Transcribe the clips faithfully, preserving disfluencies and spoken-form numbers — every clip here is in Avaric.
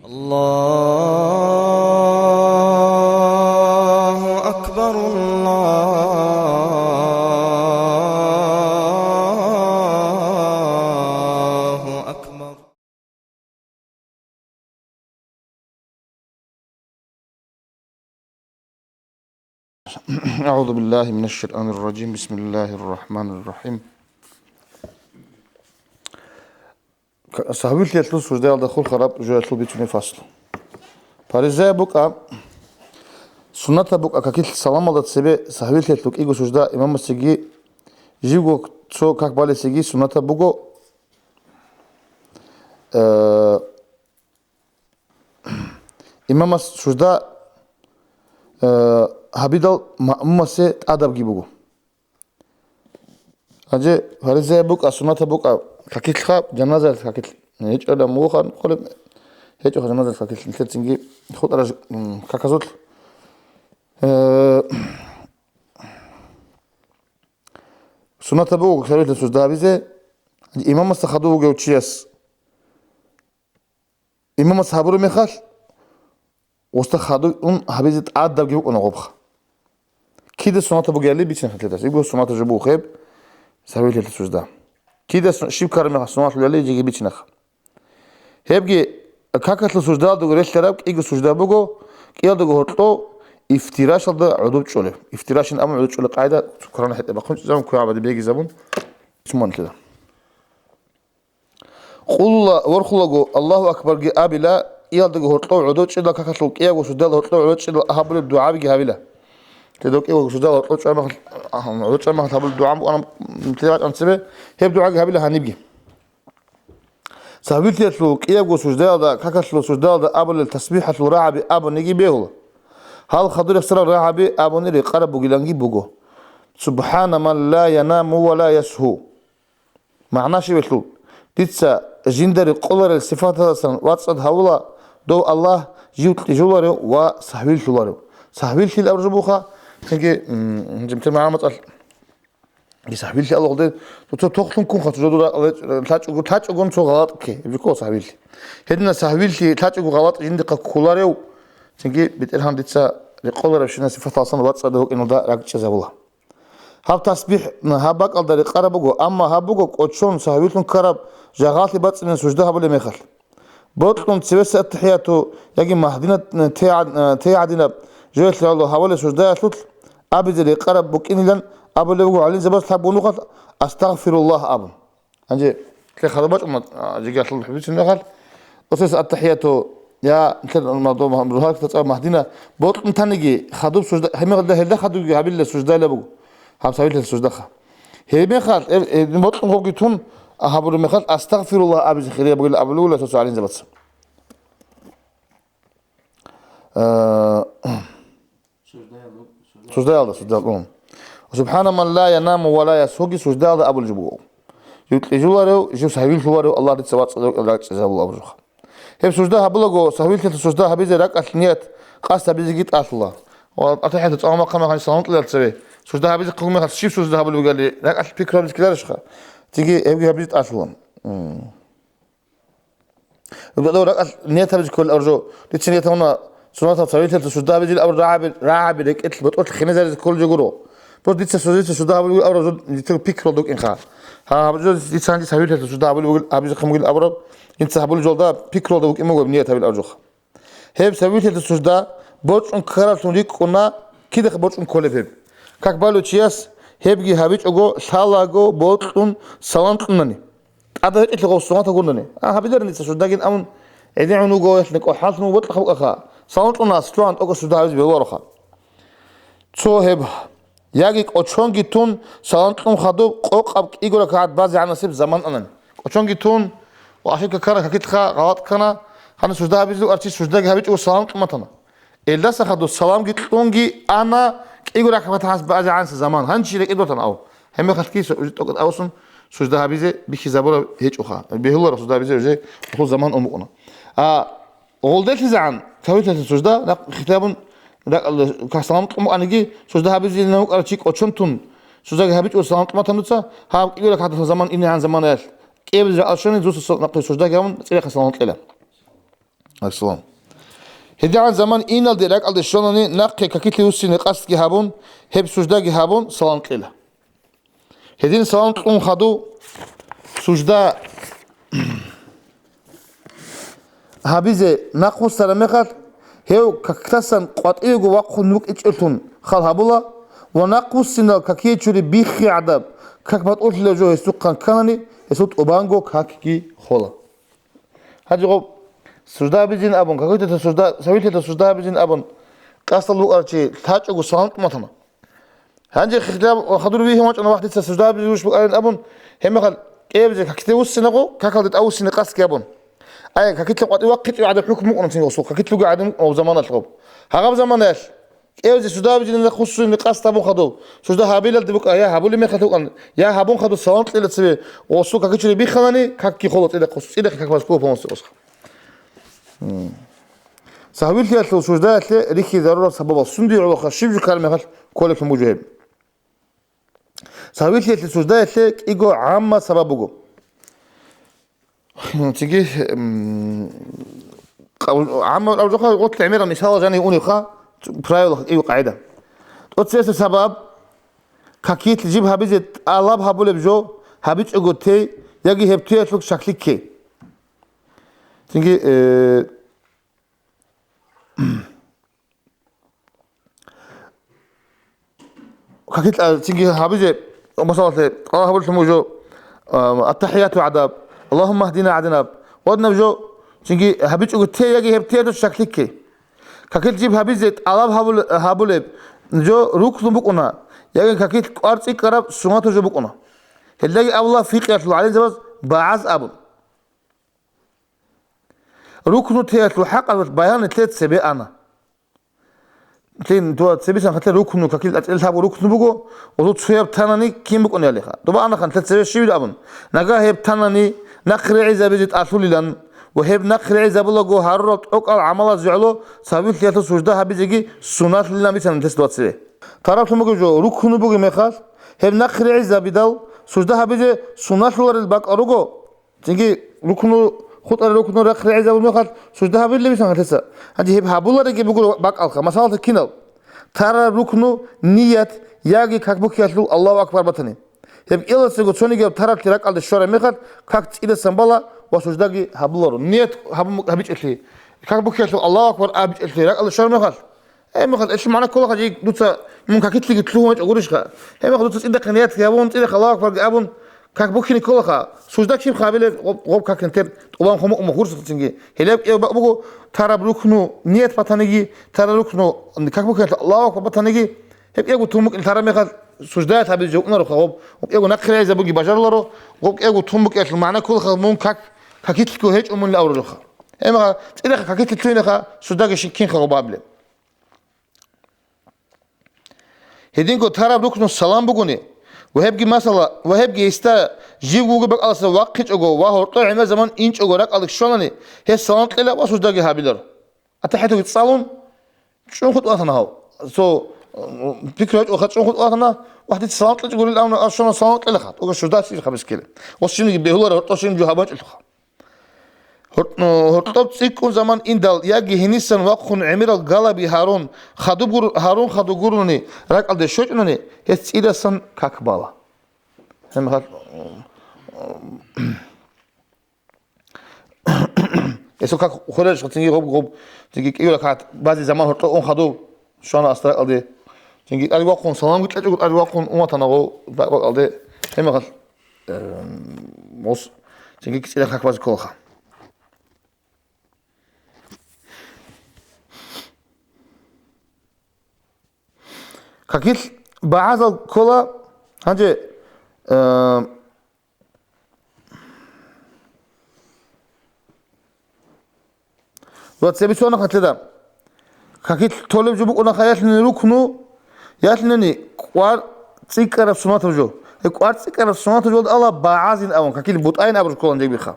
الله أكبر، الله أكبر. أعوذ بالله من الشيطان الرجيم. بسم الله الرحمن الرحيم. Сагьвилъиялъул суждаялда хурхараб жоялъул бицунеб фаслу. Паризаяб букӀа, суннатаб букӀа какилъ саламалда цебе сагьвилъиялъул кӀиго сужда имамасеги, живго цо как балесеги суннатаб буго. Э, имамас сужда, э, гьабидал маъмумасе тӀадабги буго. Гьанже фаризаяб букӀа, суннатаб букӀа какилъха, жаназаялъ какилъ гьечӀола мугъан хъулеб, гьечӀоха жаназаялъ какилъ нилъецинги хутӀараш, м, каказулъ. Э, суннатаб буго сагьвилъиялъул сужда гьабизе, имамасда хадув вугев чияс. Имамас гьабураб мехалъ, гъосда хадув ун гьабизе тӀадабги букӀуна гъобха. Кида суннатаб бугеяли бицинахъе лъедас. Ибго суннатаб жо бугеб, сагьвилъиялъул сужда. Кида су-, щиб ккараб мехалъ суннатаб бугеяли жеги бицинахъ. Гьебги какалъул суждаялдаго релълъараб кӀиго сужда буго, кӀиялдаго гьоркьов ифтирашалда гӀодов чӀолеб. Ифтирашин абун гӀодов чӀолеб къайда, цо Куран хӀетӀе бахъун чӀезабун, квегӀабаде бегизабун, суманлъила. Къулла ворхулаго Аллагьу акбарги абила, кӀиялдаго гьоркьов гӀодов чӀела какалъул кӀиябго суждал гьоркьов гӀодов чӀела гьабулеб дугӀабиги гьабила. Те дов кӀиябго суждал гьоркьов чӀвамахал, гьоркьов чӀвамахал гьабулеб дугӀа букӀана, те бачӀана цебе, гьеб дугӀаги гьабила гьанибги. Сагьвилъиялъул кӀиябго суждаялда, какалъул суждаялда абулел тасбихӀалъул рагӀаби абуниги бегьула. Гьал хадур рехсарал рагӀаби абуни рекъараб бугиланги буго. Субхана ман ла янаму ва ла ясгьу. МагӀна щибелъул, дица жинда рекъоларел сифаталдасан вацӀцӀад гьавула, дов Аллагь жив кьижуларев ва сагьвиллъуларев. Сагьвиллъил абураб жо буха, цинги, м, жимтер магӀна мацӀалъ, и сагьвиллъи Аллагьде, цо тохлъун ккун хатӀ жодура, лъачӀого, лъачӀогон цо гъалатӀ кке, гьеб жо ккола сагьвиллъи. Гьедина сагьвиллъи лъачӀого гъалатӀ жиндихъа кколарев, цинги БетӀергьан дица рекъоларевщина сифаталдасан вацӀцӀадав вукӀиналда ракӀчӀезабула. Гьаб тасбихӀ гьаб бакӀалда рекъараб буго, амма гьаб буго кӀочон сагьвилъун ккараб жагьаллъи бацӀцӀадаб сужда гьабулеб мехалъ. Бокьун цевеса аттахӀияту яги магьдина те гӀад-, те гӀадинаб жоялъе гӀоло гьабулеб суждаялъулъ абизе рекъараб букӀинилан абулеб буго гӀалимзабаз лъаб гунухъалъ, «Астагъфируллагь» абун. Гьанже лъе хадуб бачӀуна, а, жеги алъул хӀубицин мехалъ, цевеса аттахӀияту, я, нилъер мадо-, мадо-, магьдина, бокьун таниги, хадуб сужда-, гьеб мехалда гьелда хадубги гьабилла суждайла буго, гьаб сагьвилъиялъул суждаха. Гьеб мехалъ, э, э, бокьун гъобги тун, а, гьабураб мехалъ, «Астагъфируллагь» абизе хирияб бугила абулев вугила цо-цо гӀалимзабаца. Э, Суждаялда, суждаялда. Субхана ман ла янаму ва ла ясгьуги суждаялда абулеб жо буго. Жив кьижуларев, жив сагьвиллъуларев Аллагь дица вацӀцӀадав ракӀчӀезабула абураб жоха. Гьеб сужда гьабулаго, сагьвиллъиялъул сужда гьабизе ракӀалъ ният къасд гьабизеги тӀалъула. Ва аттахӀияту цӀалун бахъана мехалъ салам кьелал цеве. Сужда гьабизе хъугӀ мехалъ щиб сужда гьабулеб бугали, ракӀалъ пикру гьабизе ккеларищха? Цинги гьебги гьабизе тӀалъула. М. Рукъадав ракӀалъ ният гьабизе кколел абураб жо. Дица ният гьабуна, суннатал сагьвилъиялъул сужда гьабизел абураб рагӀаби, рагӀаби рекӀелъ ботӀролъи хиназаризе кколел жо гуро. Просто дица сужда, дица сужда гьабулеб абураб жо дица пикрулда вукӀинха. Гьа, гьаб жо дица гьанже сагьвилъиялъул сужда гьабулеб абизе хъумгил абураб, дица гьабулеб жолда пикрулда вукӀин буго ният гьабил абураб жоха. Гьеб сагьвилъиялъул сужда борчӀун ккаралъун рикӀкӀуна, кидахъ борчӀун кколеб гьеб. Как балев чияс гьебги гьабичӀого, лъалаго, бокьун, салам кьунани. ТӀада гьечӀелъи гъов суннатал гурони. А, гьабиларин дица суждагин абун, гӀедегӀун вуго, яхӀни кӀвахӀаллъун вуго, бокьа-бокьаха. Салам кьуна, аслугьан тӀокӀаб сужда гьабизе бегьулароха. Цо гьеб. Яги кӀочонги тун, салам кьун хадуб, къокъаб кӀиго ракагӀат базегӀанасеб заман анани. КӀочонги тун, ва ошибка ккана, какилъха гъалатӀ ккана, гьанна сужда гьабизе арчи суждаги гьабичӀого салам кьун батана. Элдаса хадуб саламги кьунги ана, кӀиго ракагӀат базегӀанасеб заман. Гьанчи рекӀелъ батана ав. Гьеб мехалъги со-, тӀокӀаб авсун сужда гьабизе бихьизабураб гьечӀоха. Бегьуларо сужда гьабизе уже гьелъул заман ун букӀуна. А, гъолделъизегӀан, сагьвилъиялъул сужда, рахъ хитабун, ракӀалда салам кьун букӀаниги, сужда гьабизилан вукӀарав чи кӀочон тун, суждаги гьабичӀого салам кьун батана дуца, гьаб кӀиго ракагӀат заман инегӀан заманаялъ, кӀиабилеб ракӀалде щвани дуца со-, нахъе суждаги гьабун, цӀирахъе салам кьела. Ассалам. ГьедигӀан заман иналде ракӀалде щванани, нахъе какилъи вуссине къасдги гьабун, гьеб суждаги гьабун, салам кьела. Гьедин салам кьун хадув сужда гьабизе нахъвуссараб мехалъ, гьев каклъасан къватӀивего вахъун вукӀичӀелъун хал гьабула ва нахъвуссинал какие чури биххи гӀадаб как батӀулъила жо гьесухъан кканани, гьесул тӀубанго какги хола. Гьанже гъоб сужда гьабизин абун, какойтата сужда, савилъата сужда гьабизин абун, къасдал букӀарав чи лъачӀого салам тӀуматана. Гьанже хилаб хадур вихьун вачӀана вахтица сужда гьабизе гурищ букӀарин абун, гьебмехалъ кӀиабизе какде вуссинагъо, какалде тӀавуссине къасдги абун. Ай, какилъа къватӀи вахъичӀев гӀадаб хӀукму букӀуна цин гъосул, какилъуги гӀадин аб заманалъ гъоб. Гьагъаб заманаялъ, кӀиабизе сужда гьабизинилан хуссунеб къасд гьабун хадуб, сужда гьабилалде букӀа, я гьабулеб мехалъ букӀан, я гьабун хадуб салам кьела цебе, гъосул какичӀеб бихханани, какги хола цӀидахъ гъос, цӀидахъе как баз ккола полностью гъосха. М. Сагьвилъиялъул суждаялъе рихьизарурал сабабал сунде гӀолоха щиб жо ккараб мехалъ кколеблъун буго гьеб. Сагьвилъиялъе суждаялъе кӀиго гӀамма сабаб буго. Цинги, м, къав-, гӀамма абжуха гъотлъи гӀемерал мисалал жанив уневха, правило кӀиго къагӀида. ТӀоцесеб сабаб, какилъ жиб гьабизе тӀалаб гьабулеб жо гьабичӀого тей яги гьеб туялъул щаклъи ккей. Цинги, э, какилъ, а, цинги гьабизе, масалалъе, Аллагь гьабуллъун буго, а, аттахӀияту гӀадаб, Аллагьумма гьдина гӀадинаб, гъодинаб жо, цинги гьабичӀого те яги гьеб те дос щаклъи ккей. Какилъ жиб гьабизе тӀалаб гьабул-, гьабулеб жо рукну букӀуна, яги какилъ кӀвар цӀикӀкӀараб суннатаб жо букӀуна. Гьелдаги абула фикъиялъул гӀалимзабаз багӀаз абун. Рукну теялъул хӀакъалъулъ баян нилъее цебе ана. Нилъее дуа цебесан хъалъе рукну, какил тӀатӀил лъабго рукну буго, гъозул цояб танани кин букӀунеялиха. Дуба анаха нилъее цебе щибил абун. Нагагь гьеб танани нахъригӀизабизе тӀалъулилан ва гьеб нахъригӀизабулаго гьарурал тӀокӀал гӀамалазе гӀоло цавилъиялъул сужда гьабизеги суннатлъилан бицана нилъее дуа цебе. Тараплъун бугеб жо, рукну бугеб мехалъ, гьеб нахъригӀизабидал сужда гьабизе суннатлъуларел бакӀал руго, Цинги рукну, хутӀарал рукну рахъ регӀизабун мехалъ, сужда гьабилебисан гьалъица. Гьанже гьеб гьабулареги буго бакӀалха. Масалалда кинал? Тараб рукну ният яги как бухьиялъул Аллагьу акбар батани. Гьеб кӀеласего цонигияв тараблъи ракӀалде щвараб мехалъ, как цӀидасан бала ва суждаги гьабуларо. Ният гьабун-, гьабичӀелъи, как бухьиялъул Аллагьу акбар абичӀелъи ракӀалде щвараб мехалъ, Гьеб мехалъ, гьелъул магӀна кколаха, жий дуца мун какилъиги лъугьун вачӀо гурищха? Гьеб мехалъ дуца цӀидахъе ният гьабун, цӀидахъе Аллагьу акбарги абун, как бухьине кколаха. Сужда киб хабилеб гъоб, гъоб как нилъер тӀубан хъумукъ мухь гурсуцинги. Гьелеб кӀияб бакӀ буго, тараб рукну ният батаниги, тараб рукну как бухьиналъ Аллагьу акбар батаниги, гьеб кӀиябго тун букӀин тараб мехалъ суждаялъ гьабизе жо унароха гъоб, гьеб кӀиябго нахъе регӀизабунги бажаруларо, гъоб кӀиябго тун букӀиналъул магӀна кколаха мун как, какилъго гьечӀо мунила авралъуха. Гьеб мехалъ, цӀидахъе какилъи лъугьинаха, суждаги щиб кинха гъоб абилеб. Гьединго тараб рукну салам бугони, ва гьебги масала, ва гьебги гьесда жив вугеб бакӀалдаса вахъичӀого ва гьоркьо гӀемер заман инчӀого ракӀалде щванани, гьес салам кьела ва суждаги гьабиларо. АтахӀиятуги цӀалун, чӀун хутӀулатана гьав. Цо, м, пикру гьачӀо ха чӀун хутӀулатана, ва гьадин салам кьечӀого рил авна, аш щвана салам кьелаха, тӀуга сужда цӀир хабис ккела. Ва шиниги бегьулара гьоркьо шин жо гьабачӀелъуха. Гьор-, гьоркьоб цӀикӀкӀун заман индал, яги гьенисан вахъун гӀемерал галаби гьарун, хадуб гур-, гьарун хадуб гурони, ракӀалде щочӀунани, гьес цӀидасан как бала. Гьеб мехалъ, гьесул как хвеларищха цинги гъоб, гъоб, цинги кӀиго ракагӀат базе заман гьоркьоб ун хадуб, щвана аста ракӀалде. Цинги тӀаде вахъун, саламги кьечӀого тӀаде вахъун, уматана гъо-, бакӀалде. Гьеб мехалъ, э, мос-, цинги цӀидасан как базе кколаха. Какилъ багӀазал ккола, гьанже, э, ва цебе цо нахъа лъеда. Какилъ толеб жо букӀуна ха ялъуни рукну, ялъуни кӀвар цӀикӀкӀараб суннатаб жо. Гьеб кӀвар цӀикӀкӀараб суннатаб жо ала багӀазин абун, какилъ бутӀайин абураб кколан жегбиха.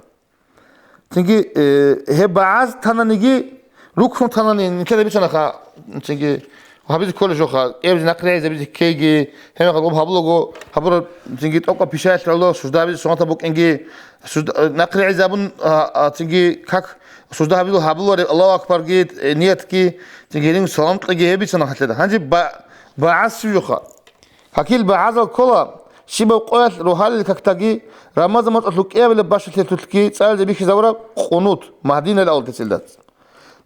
Цинги, э, гьеб багӀаз тананиги, рукну танани нилъеда бицанаха, цинги, гьабизе кколеб жоха, кӀиабизе нахъригӀизабизе ккейги, гьебмехалъ гъоб гьабулаго, гьабураб, цинги, тӀокӀаб пишаялъ гӀоло, сужда гьабизе суннатаб букӀинги, сужда, э, нахъригӀизабун, а, а, цинги, как, Сужда гьабилу гьабулареб Аллагьу акбарги, э, ниятги, цинги гьелин салам кьеги гьеб бицана гьалъеда. Гьанже ба-, багӀаз щиб жоха? Какил багӀазал ккола, щибаб къоялъ рогьалил какдаги, Рамазан моцӀалъул кӀиабилеб бащалъиялъулъги цӀализе бихьизабураб къунут, Магьдинал авлетецелда.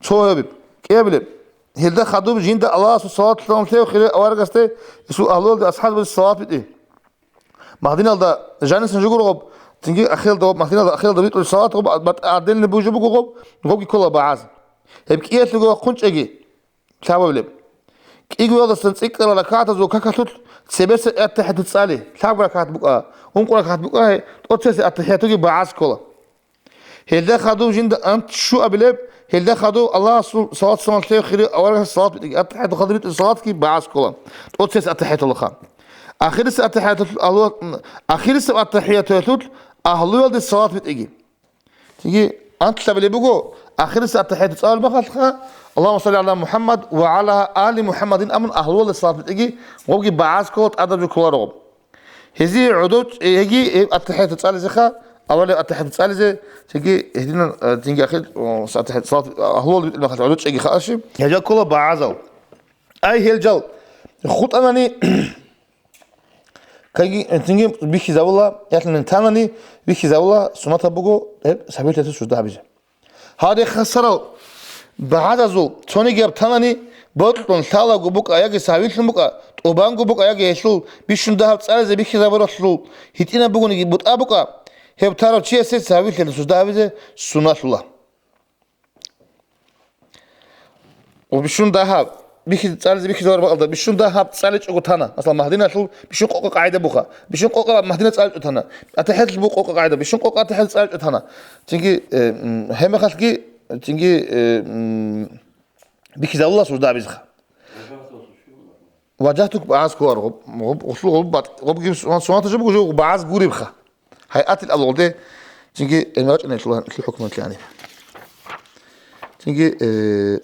Цо гьеб, кӀиабилеб. Гьелда хадуб жинда Аллагьасул салават лъугьун лъев хире аварагасде, гьесул агьлуялде, асхӀабазде салават битӀи. Магьдиналда жанисан жугургъуб, цинги ахиралда гъуб, Магьдиналда ахиралда битӀулеб салат гъуб, бат-, гӀадилни бужи буго гъуб, гъубги ккола багӀаз. Гьеб кӀиялъуго вахъун чӀеги, лъабабилеб. КӀигоялдасан цӀикӀкӀарал ракагӀатазул какалъулъ цебеса аттахӀияту цӀали, лъабго ракагӀат букӀа, ункъо ракагӀат букӀа, гьей, тӀоцеса аттахӀиятуги багӀаз ккола. Гьелда хадув жинда ант щуабилеб, гьелда хадув Аллагьасул салат-салам лъев хири аварагас салат битӀиги, аттахӀияту хадур битӀи салатги багӀаз ккола. ТӀоцес аттахӀиятулаха. Ахирис аттахӀиятулъ агьлу-, ахирис аттахӀиятулъ агьлуялде салат битӀиги. Цинги антлъабилеб буго, ахирис аттахӀияту цӀалул махалъха, Аллагьумма салли гӀала МухӀаммад ва гӀала али МухӀаммадин абун агьлуялде салат битӀиги, гъобги багӀаз ккола, тӀадаб жо кколаро гъоб. Гьезие гӀодов, гьеги гьеб аттахӀияту цӀализеха, авалеб аттахӀияту цӀализе, цинги гьединан, э, цинги ахир, о, с-, аттахӀияту салат, агьлуялда битӀулеб махалъ гӀодов чӀегиха ашиб. Гьеб жаккула багӀазал. Ай гьел жал, хутӀанани, каги, цинги бихьизабула, ялъунин танани, бихьизабула, сунатаб буго гьеб сабилъиялъул сужда гьабизе. Гьал рехсарал багӀазазул цонигияб танани, бокьун лъалаго букӀа яги савилъун букӀа, тӀубанго букӀа яги гьелъул бищун дагьаб цӀализе бихьизабуралъул гьитӀинаб бугониги бутӀа букӀа, гьеб тарав чиясе савилъиялъул сужда гьабизе суналъула. Ва бищун дагьаб бихьи-, цӀализе бихьизабураб бакӀалда, бищун дагьаб цӀаличӀого тана. Масала, Магьдиналъул бищун къокъа къагӀида буха. Бищун къокъа Магьдина цӀаличӀо тана. АтахӀияталъ бу къокъа къагӀида. Бищун къокъа АтахӀияталъ цӀаличӀо тана. Цинги, э, м, гьемахалъги, цинги, э, м, бихьизабула сужда гьабизеха. Важагьту багӀаз кколаро, гъоб, гъоб, гъоб, гъоб, гъоб, гъоб, гъоб, сунат-, сунатта жо буго, жо багӀаз гуребха. Гьайатил алгъуде, цинги гӀилму рачӀинелъул, лъи хӀукму лъани. Цинги, э,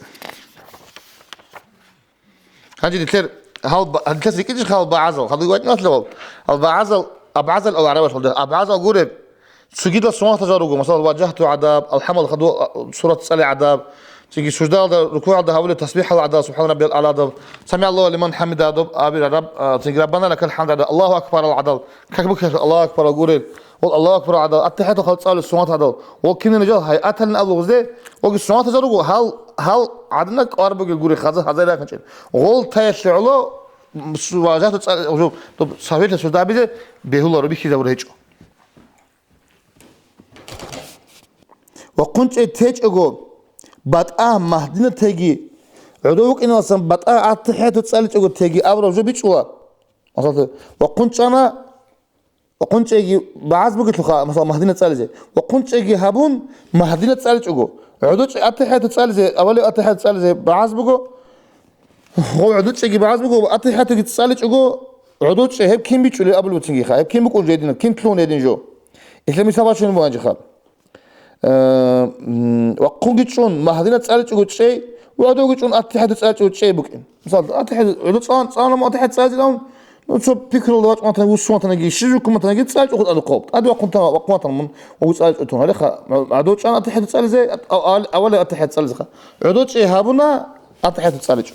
гьанже нилъер гьал ба-, нилъер рикӀкӀинчӀищ гьал багӀазал, хадуй вачӀиналъе гьал, гьал багӀазал, абгӀазал ал гӀарабалъулда, абгӀазал гуреб, цогидал сунатта жо руго, масала, важагьту гӀадаб, алхӀамал хаду, а, сурат цӀали гӀадаб, цинги суждаялда, рукугӀалда гьабулеб тасбихӀал гӀадаб, субхӀана раббиял аъладаб, самигӀаллагьу лиман хӀамида гӀадаб, абил раб-, а, цинги раббана лакал хӀамд гӀадаб, Аллагьу акбарал гӀадаб, как букӀиналъе Аллагьу акбарал гурел. Вал Аллагьу акбар гӀадал, аттахӀияту хал цӀалул сунат гӀадал. Ва кинани жал гьайаталин абугъузде, ваги сунат гӀадал руго, гьал, гьал гӀадина кӀвар бугел гури хаза-, хазай рахинчӀел. Гъол таялъе гӀоло, м, су-, важагьту цӀа-, гъужу, доб савелъа сужда гьабизе бегьуларо, бихьизабур гьечӀо. Ва хъунчӀей течӀого, батӀа Магьдина теги, гӀодов вукӀиналсан батӀа аттахӀияту цӀаличӀого теги абураб жо бичӀчӀула. Масала, ва хъунчӀана, ва хъунчӀейги багӀаз бугелъулха, масала, Магьдина цӀализе. Ва хъунчӀейги гьабун, Магьдина цӀаличӀого. ГӀодов чӀей аттахӀияту цӀализе, авалев аттахӀияту цӀализе багӀаз буго. Гъов гӀодов чӀейги багӀаз буго, аттахӀиятуги цӀаличӀого, гӀодов чӀей гьеб кин бичӀчӀулеб абулеб буцингиха, гьеб кин букӀун жо гьединаб, кин лъугьун гьедин жо. Гьелъа мисал бачунеб бугӀанчӀиха. Э, м, ва хъунги чӀун, Магьдина цӀаличӀого чӀей, ва гӀодовги чӀун, аттахӀияту цӀаличӀого чӀей букӀин. Мисал, аттахӀият, гӀодов цӀалан, цӀалан, аттахӀият цӀализилан, ну, цо пикрулда вачӀун ватани, вуссун ватаниги, щиб жуккун ватаниги, цӀаличӀого тӀадухъав. ТӀаде вахъун тана, вахъун ватана мун, ва цӀаличӀого тун. Гьалеха, гӀодов чӀан аттахӀият цӀализе, ат-, ав-, ав-, авалев аттахӀият цӀализеха. ГӀодов чӀей гьабуна, аттахӀият цӀаличӀо.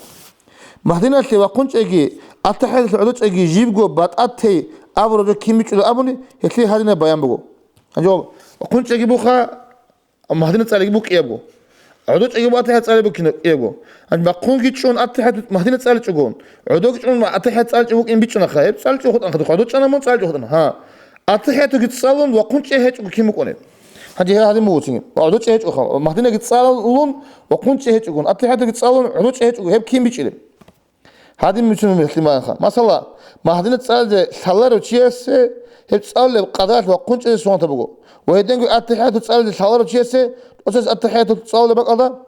Магьдиналъе ва хъунчӀейги, аттахӀияталъе гӀодов чӀейги жибго батӀа тей абураб жо кин бичӀчӀулеб абуни, гьелъие гьадинаб баян буго. Гьанже ва хъунчӀейги буха, Магьдина цӀалиги букӀиябго. ГӀодов чӀейги бу аттахӀият цӀалиги букӀиябго. Гьанже ва хъунги чӀун аттахӀият Магьдина цӀаличӀогон. ГӀодовги чӀун аттахӀият цӀаличӀого букӀин бичӀчӀунаха. Гьеб цӀаличӀого хутӀанха, гӀодов чӀана мун цӀаличӀого хутӀана. Гьа. АттахӀиятуги цӀалун ва хъунчӀей гьечӀого кин букӀунеб? Гьанже гьадин буго цинги. Ва гӀодов чӀей гьечӀоха. Магьдинаги цӀалун ва хъунчӀей гьечӀогон. АттахӀиятуги цӀалун, гӀодов чӀей гьечӀого. Гьеб кин бичӀчӀилеб? Гьадин муцин мехлъи маянха. Масала, Магьдина цӀализе лъаларав чиясе гьеб цӀалулеб къадаралъ ва хъунчӀезе сунатаб буго. Ва гьединго аттахӀияту цӀализе лъаларав чиясе тӀоцес аттахӀияту цӀалулеб бакӀалда,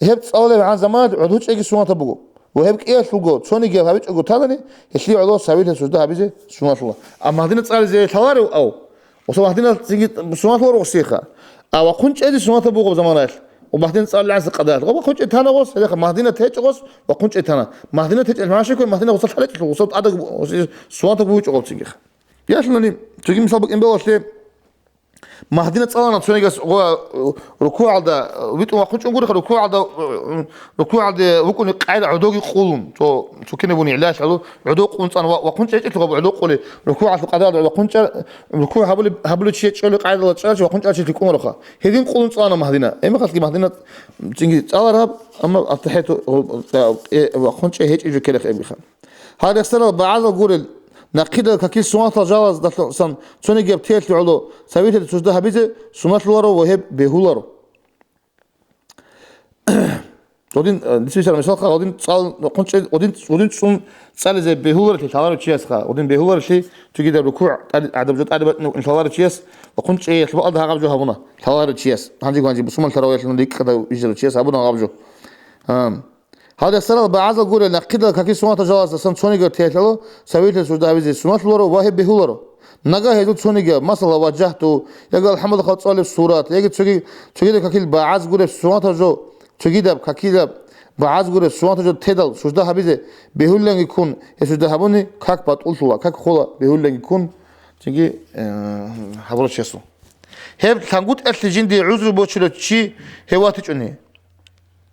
гьеб цӀалулеб гӀан заманалъ гӀодов чӀейги сунатаб буго. Ва гьеб кӀиялъулго, цонигиял гьабичӀого танани, гьелъие гӀоло савилъа сужда гьабизе сунатула. Амма Магьдина цӀализе лъаларев ав, Ва Магьдина цинги сунат варгъусиха. А ва хъунчӀезе сунатаб буго заманаялъ. Ва Магьдина цӀалулеб гӀанасеб къадаралъ. Ва хъунчӀей тана гъос, гьелеха Магьдина течӀо гъос, ва хъунчӀей тана. Магьдина течӀел машакур, Магьдина гъосда лъалечӀелъул, гъосда тӀадаг, гъосие сунатаб бугичӀо гъоб цинги. Ялъунани, цоги мисал букӀин балалъе, Магьдина цӀалана цонигас гъо-, рукугӀалда, витӀун вахъун чӀунгуриха, рукугӀалда, рукугӀалде вукӀуни къайда гӀодоги къулун, цо, цо кинабуни гӀилалъ гӀодо къулун цӀан ва-, вахъун чӀечӀелъул гъаб гӀодо къули, рукугӀалъул къадалда вахъун чӀа-, рукугӀ гьабули-, гьабуличи чӀоли къайдала чӀарачи вахъун чӀарачи лъикӀун вараха. Гьедин къулун цӀалана Магьдина. Гьебмехалъги Магьдина цинги цӀалараб, амма аттахӀияту, э, вахъун чӀей гьечӀеб жо ккелехъ эбгиха. Гьал рехсарал багӀазал гурел, нахъидал какил сунатал жалаздасан цонигияб теялъе гӀоло, цавилъе сужда гьабизе сунатлъуларо ва гьеб бегьуларо. Гъодин, э, дица бицараб мисалха, гъодин цӀал-, хъунчӀел-, гъодин, гъодин цӀун цӀализе бегьуларелъи лъаларев чиясха, гъодин бегьуларелъи цогидаб рукугӀ тӀади-, гӀадаб жо тӀадибатӀинаб лъаларев чияс ва хъунчӀеялъ бакӀалда гьагъаб жо гьабуна лъаларев чияс. Гьанжего гьанже бусурман лъараваялъе рикӀкӀадав ижарав чияс гьабуна гьаб жо. Гьам. Гьал рехсарал багӀазал гурел нахъидал какил сунатал жалаздасан цонигар теялъе гӀоло, цавилъе сужда гьабизе сунатлъуларо ва гьеб бегьуларо. Нагагь гьезул цонигияб, масала, ваджагьту, яги алхӀамдулиллагь цӀалеб сурат, яги цоги-, цогидаб какил багӀаз гуреб сунатал жо, цогидаб какилаб багӀаз гуреб сунатал жо тедал сужда гьабизе бегьулиланги ккун, гьеб сужда гьабуни как батӀуллъула, как хола бегьулиланги ккун, цинги, э, гьабурав чиясул. Гьеб лъангутӀиялъе жиндие гӀузру бочулев чи гьев ватичӀони.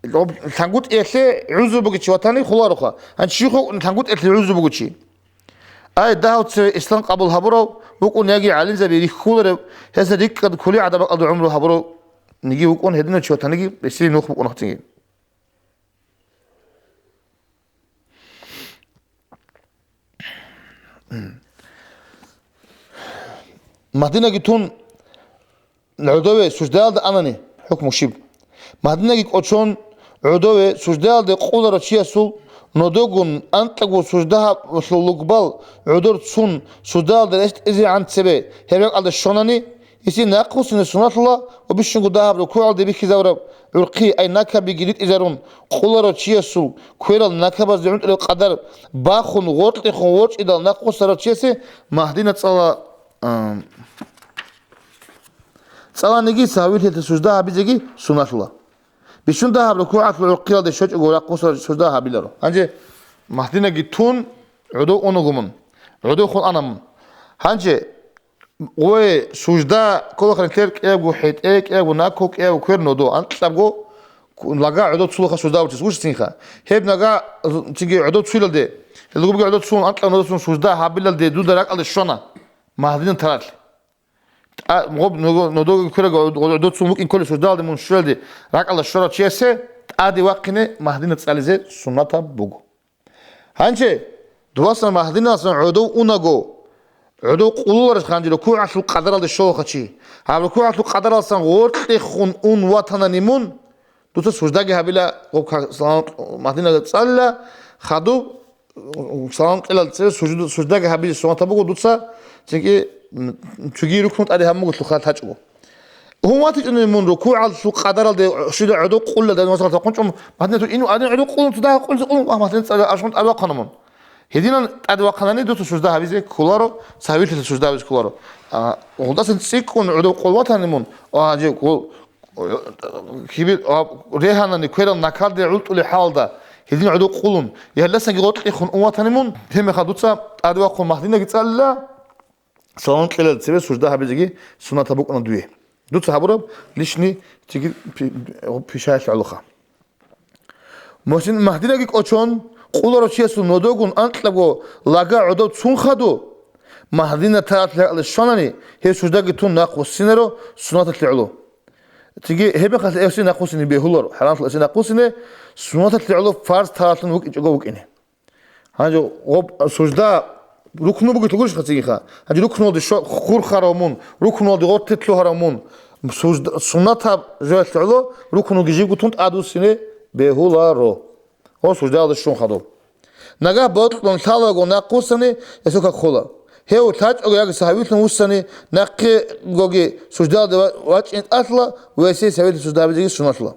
ЛъангутӀиялъе гӀузру бугев чи ватани, хулароха. Гьанчи щиб лъангутӀиялъе гӀузру бугев чи? Ай, дагьав цеве ислам къабул гьабурав вукӀун яги гӀалимзаби рихьуларев, гьесда рикӀкӀад кколи гӀадаб бакӀалда гӀумру гьабурав ниги вукӀун, гьединав чи ватаниги, гьесие нух букӀуна цинги. Магьдинаги тун, гӀодове суждаялда анани, хӀукму щиб? Магьдинаги кӀочон, гӀодове суждаялде къуларав чиясул нодогун анкьабго сужда гьаб-, лъугьбал гӀодор цун суждаялда рещтӀизегӀан цебе гьеб ракӀалде щванани, гьесие нахъвуссине сунатлъула ва бищунго дагьаб рукугӀалде бихьизабураб гӀурхъи, ай накабиги ритӀизарун, къуларав чиясул кверал накабазде гӀунтӀараб къадар бахун, гъоркьихъун ворчӀидал нахъвуссарав чиясе Магьдина цӀала, а, цӀаланиги цавилъиялъе сужда гьабизеги сунатлъула. Бищун дагьаб рукугӀалъул гӀурхъиялде щвечӀого рахъ босараб сужда гьабиларо. Гьанже Магьдинаги тун, гӀодов унаго мун, гӀодов хун ана мун. Гьанже гъое сужда кколаха нилъер кӀиябго хӀетӀе, кӀиябго наков, кӀиябго квер нодо, анкьабго лага гӀодов цулаха сужда гьабурчияс гурищ цинха. Гьеб нага цинги гӀодов цуйилалде, гьелгобги гӀодов цун, анкьаб нодо цун сужда гьабилалде дуда ракӀалде щвана Магьдина таралъ. ТӀа-, гъоб-, нодо-, нодоги квераго гӀодов цун вукӀин кколеб суждалде мун щвелалде ракӀалда щварав чиясе тӀаде вахъине Магьдина цӀализе суннатаб буго. Гьанже, дувасан Магьдиналъан гӀодов унаго, гӀодов къулуларищ гьанже рукугӀалъул къадаралде щолаха чи? Гьаб рукугӀалъул къадаралдасан гъоркьихъун ун ватанани мун, дуца суждаги гьабила, гъоб ка-, салам-, Магьдиналда цӀалила, хадуб, салам кьелал цебе сужуд-, суждаги гьабизе суннатаб буго дуца, цинги, м, цоги рукну тӀаде гьаб буго лъухъа лъачӀого. Гьун ватичӀони мун рукугӀалъул къадаралде щвела гӀодов къулла, дан васалъа хъунчӀун, Магьдинату ин гӀадин гӀодов къулун, цо дагьа къулзе къулун, а, Магьдинат цӀале ашмун тӀаде вахъана мун. Гьединан тӀаде вахъанани дуца сужда гьабизе кколаро, цавилъиялъе сужда гьабизе кколаро. А, гъулдасан цӀикӀкӀун гӀодов къул ватани мун, а, же, гъул, кибир, а, регьанани кверал накалде гӀултӀулеб хӀалалда, гьедин гӀодов къулун, гьелдасаги гъоркьихъун ун ватани мун, гьеб мехалъ дуца тӀаде вахъун Магьдинаги цӀалила, салам кьелал цебе сужда гьабизеги суннатаб букӀуна дуе. Дуца гьабураб лишний цинги пи-, пишаялъ гӀолоха. Мухьсин Магьдинаги кӀочон, къуларав чиясул нодогун анкьабго лага гӀодов цун хаду, Магьдина таралъ ракӀалде щванани, гьев суждаги тун нахъвуссинаро суннаталъе гӀоло. Цинги гьеб мехалъ гьесие нахъвуссине бегьуларо, хӀарамлъун гьесие нахъвуссине, суннаталъе гӀоло фарз таралъун вукӀинчӀого вукӀине. Гьанже гъоб сужда рукну бугелъул гурищха цигиха. Гьанже рукнулде що-, хурхарав мун, рукнулде гъорте лъугьарав мун, сужда, суннатаб жоялъе гӀоло рукнуги жибго тун тӀадвуссине бегьуларо. Гъо суждаялда щун хадуб. Нагагь бокьун лъалаго нахъвуссани, гьесухъа ккола. Гьев лъачӀого яги цо гьавилъун вуссани, нахъегоги суждаялде ва-, вачӀин тӀалъула ва гьесие цавилъун сужда гьабизеги суннатла.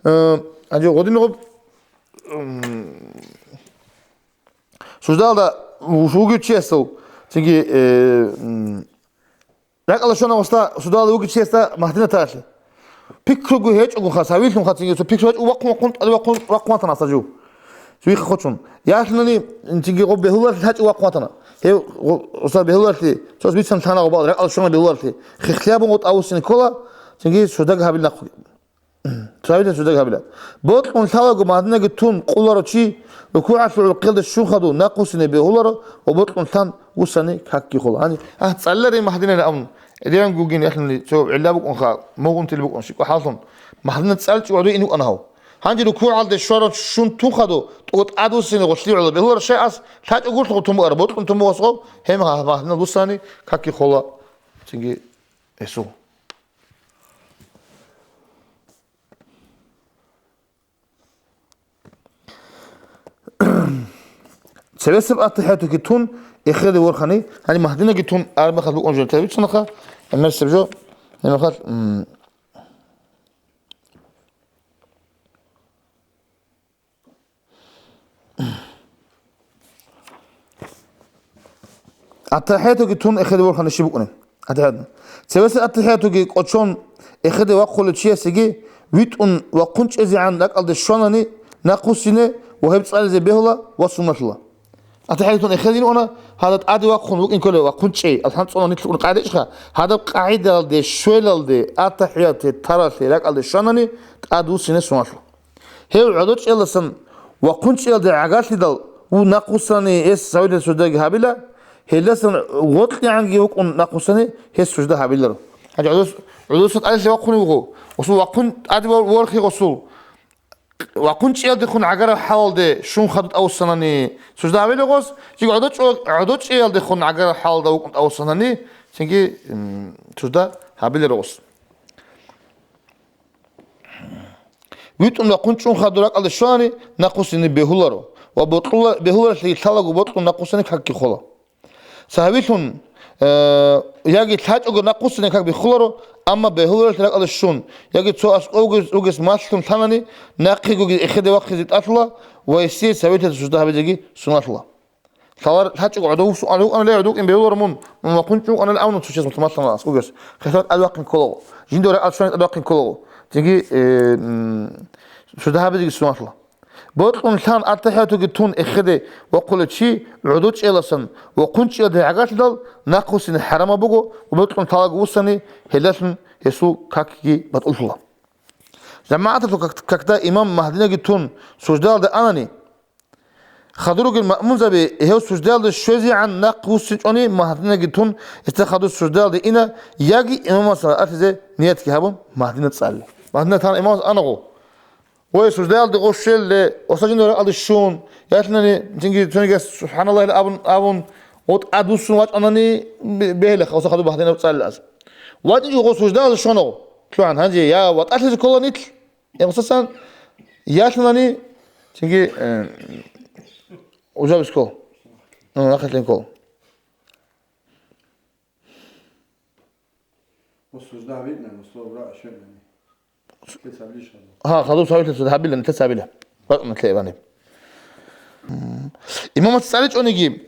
Э, гьанже гъодин гъоб, м, суждаялда вугев чиясул, цинги, э, м, ракӀалда щвана гъосда, суждаялда вугев чиясда Магьдина таралъе. Пикруго гьечӀогоха, цавилъунха цинги, цо пикру гьечӀого вахъун, вахъун, тӀаде вахъун, вахъун ватана асда жив. Цо вихъа хочун. Ялъунани цинги гъоб бегьуларелъ лъачӀого вахъун ватана. Гьев гъо-, гъосда бегьуларли, цо бицан лъана гъобал, ракӀал щвана бегьуларли, хихлъи абун гъо тӀавуссине ккола, цинги суждаги гьабил нахъ. Цо гьабилан суждаги гьабила. Бокьун лъалаго Мадинаги тун къуларо чи, рукугӀалъул гӀурхъелда щун хадув нахъвуссине бегьуларо ва бокьун лъан вуссани какги хола. Гьаниб, а, цӀалиларин Мадинани абун, гӀедегӀан гугин яхълъани цо гӀилла букӀунха, мугъунтил букӀун, щикӀа хӀаллъун. Мадина цӀалчӀи гӀодо ин вукӀана гьав. Гьанже рукугӀалде щварав щун тун хадув, тӀо тӀадвуссине гъолъи гӀоло бегьуларо щай ас, лъачӀого гурлъ гъутун бугӀара, бокьун тун бугъасгъав, гьеб гьа-, гьа-, гьанна вуссани, какги хола цинги гьесул. Цевесеб аттахӀиятуги тун, эхеде ворхани, гьани Мадинаги тун, армехалъ букӀун жо, тевицунаха, гӀемерсеб жо, гьемехалъ, м, АттахӀиятуги тун эхеде ворхани щиб букӀунеб? АттахӀияту. Цевеса аттахӀиятуги кӀочон эхеде вахъулев чиясеги витӀун вахъун чӀезегӀан ракӀалде щванани нахъвуссине ва гьеб цӀализе бегьула ва суннатлъула. АттахӀияту тун эхеде вуна, гьадаб тӀаде вахъун вукӀин кколев вахъун чӀей, алхӀам цӀуна нилъ букӀун къагӀида ичӀха, гьадаб къагӀидалде щвелалде аттахӀият таралъе ракӀалде щванани тӀадвуссине суннатлъула. Гьев гӀодочӀеласан вахъун чӀеялде гӀагарлъидал ву нахъвуссани эс цавидал суждаги гьабила, гьелдасан гъоркьегӀанги вукӀун нахъвуссани гьес сужда гьабиларо. Гьанже гӀодос-, гӀодоса тӀаде вахъунев вуго, гъосул вахъун тӀаде ва-, ворхи гъосул. Вахъун чӀеялдехун гӀагараб хӀалалде щун хадуб тӀавуссанани сужда гьабиларо гъос, жиги гӀодочӀо-, гӀодочӀеялдехун гӀагараб хӀалалда вукӀун тӀавуссанани, цинги, м, сужда гьабиларо гъос. ВитӀун вахъун чӀун хадур ракӀалде щвани нахъвуссине бегьуларо ва бокьула-, бегьуларелъи лъалаго бокьун нахъвуссани какги хола. Цо гьавилъун, э, яги лъачӀого нахъвуссине как биххуларо, амма бегьуларелъи ракӀалде щун, яги цо аскӀов вугес, вугес малъун лъанани, нахъегоги эхеде вахъизе тӀалъула ва гьесие цавилъиялъе сужда гьабизеги суннатлъула. Лъалар лъачӀого гӀодов суал вукӀана, ле, гӀодов кӀин бегьуларо мун, мун вахъун чӀукӀана, ле, абуна цо чияс мусулман лъана аскӀов вугес. Хилъат тӀаде вахъин кколаго. Жинда ракӀал щвани тӀаде вахъин кколаго. Цинги, э, м, сужда гьабизеги суннатлъула. Бокьун лъан аттахӀиятуги тун эхеде вахъулев чи гӀодов чӀеяласан вахъун чӀеялде гӀагарлъидал нахъвуссине хӀарамаб буго ва бокьун лъалаго вуссани гьелдалъун гьесул какги батӀуллъула. ЖамагӀаталъул как-, какда имам Мадинаги тун суждаялда анани, хадур ругел маъмумзаби гьев суждаялде щвезегӀан нахъвуссинчӀони Мадинаги тун гьесда хадур суждаялде ина, яги имамасда ракӀалъизе ниятги гьабун Мадина цӀалила. Мадина тан имамас анаго. Ой, суждаялде гъов щвелле, осажин ракӀалде щун, ялъунани цинги цониги субханаллагьил абун, абун, гъо тӀадвуссун вачӀанани бе-, бегьилаха, оса хадуб Мадина цӀалила аз. ВачӀинчӀо гъо суждаялде щвана гъо. ЛъугӀан гьанже я ватӀалъизе ккола нилъ, я, масасан, ялъунани цинги, э, ужабиз ккол. Ну, нахъалъин ккол. Сужда гьабиъна, мусла ура аширнани. Кецаблиш хадуб. Гьа, хадуб савилъа сужда гьабила, нилъеца гьабила. Бакъна лъе иваниб. Имамас цӀаличӀониги,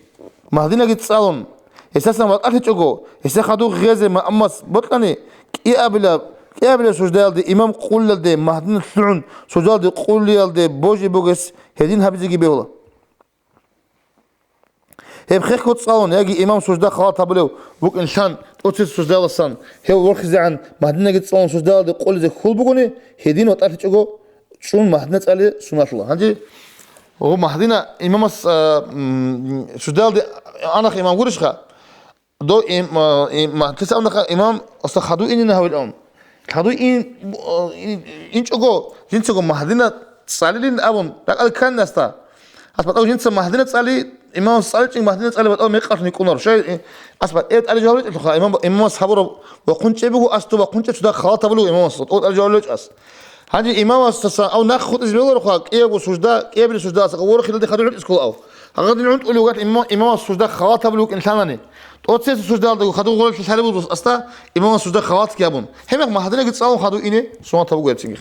Мадинаги цӀалун, гьесасан ватӀалъичӀого, гьесда хадур гъезе маъмумас бокьани, кӀиабила, кӀиабила суждаялде имам къуллалде, Мадина лъугӀун, суждаялде къуллиялде божи бугес гьедин гьабизеги бегьула. Гьеб хехго цӀалун, яги имам сужда халат гьабулев вукӀин лъан, тӀоцебесеб суждаялдасан гьев ворхизегӀан Мадинаги цӀалун суждаялде къулизе хьул бугони, гьедин ватӀалъичӀого чӀун Мадина цӀали суннатлъула. Гьанже, о, Мадина имамас, а, м, суждаялде анахъ имам гурищха? До им-, а, им-, ма-, киса авнаха имам оста хаду инина гьавил ан. Хаду ин, ин, инчӀого, жинцаго Мадина цӀалилин абун, ракӀал кканин аста. Ас батӀав жинца Мадина цӀали, имамас цӀаличӀин Мадина цӀали батӀав мекъалъ никӀунар. Шай, ас батӀ-, э, тӀали жаваб ритӀухъа, имам, имамас гьабураб вахъун чӀебигу, асту вахъун чӀеб суда халат гьабулев имамас, о, тӀали жаваб речӀас. Гьанже имамас саса, ав нах хутӀиз веларухъа, кӀиябго сужда, кӀиябили сужда, аса ворхилалде хаду гӀунтӀиз ккола ав. Гьагъадин гӀунтӀулев вукӀал имам, имамас сужда халат гьабулев вукӀин лъанани. ТӀоцесеб суждаялдаго хаду гъоркье лъалеб буго аста, имамас сужда халатги гьабун. Гьебмехъ Мадинаги цӀалун хаду ине суннат гьабуго гьеб цинги.